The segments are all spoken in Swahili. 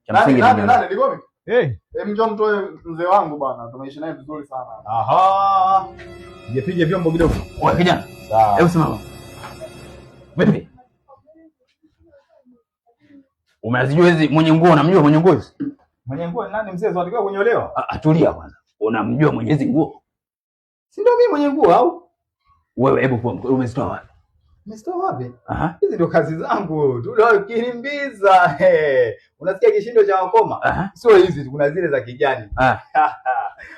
Cha Nani msingi nani ni nani Ligomi? Hey. Hem, njoo mtoe mzee wangu bwana. Tumeishi naye vizuri sana. Aha. Nipige vyombo kidogo. Wewe kijana, Sawa. hebu simama. Vipi? Umezijua hizi mwenye nguo, unamjua mwenye nguo hizi? Mwenye nguo ni nani mzee? Unatakiwa kunyolewa? Ah, tulia kwanza. Unamjua mwenye hizi nguo? Si ndio mimi mwenye nguo au? Wewe hebu poa, umezitoa wapi? Umezitoa wapi? Aha. Hizi ndio kazi zangu. Tunakimbiza. Hey. Unasikia kishindo cha wakoma? Aha. Sio hizi, kuna zile za kijani. Ah.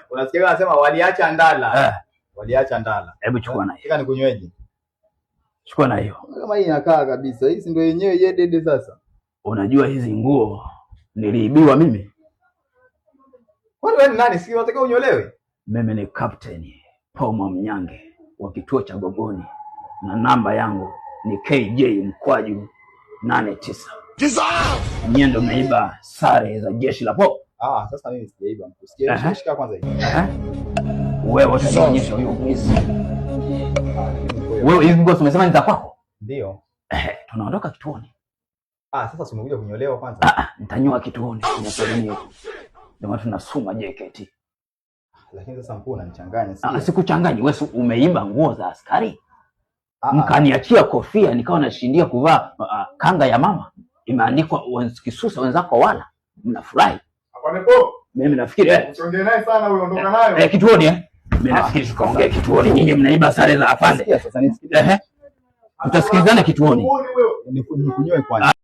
Unasikia wanasema waliacha ndala. Ah. Waliacha ndala. Hebu chukua na hiyo. Nataka nikunyweje? Chukua na hiyo. Kama hii inakaa kabisa. Hii si ndio yenyewe yedede sasa. Unajua hizi nguo niliibiwa mimi. Kwani wewe ni nani? Si unataka unyolewe? Mimi ni Captain Paul Mnyange wa kituo cha Gogoni na namba yangu ni KJ mkwaju 89. Nyie ndio mmeiba sare za jeshi la po. Ah, sasa mimi sijaiba. Usikie, Aha. shika kwanza hii. Eh? Wewe utanionyesha huyo mwizi. Ah, Wewe hizi nguo umesema ni za kwako? Ndio. Eh, tunaondoka kituoni. Ah, sasa si umekuja kunyolewa kwanza. Ah, nitanyoa kituoni. Kwenye yetu. Ndio maana tunasoma JKT. Lakini sasa mkuu unanichanganya, Ah, sio? sikuchanganyi. Wewe si umeiba nguo za askari? Ah, ah. Mkaniachia kofia nikawa nashindia kuvaa kanga ya mama imeandikwa kisusa wenzako wala mnafurahi. Hapana po. Mimi nafikiri Usiongee naye sana huyo, ondoka nayo. Kituoni Mimi nafikiri tukaongea kituoni. Nyinyi mnaiba sare za afande. Sikia sasa nisikilize. Tutasikilizana kituoni. Muone wewe. Nikunyoe kwanza.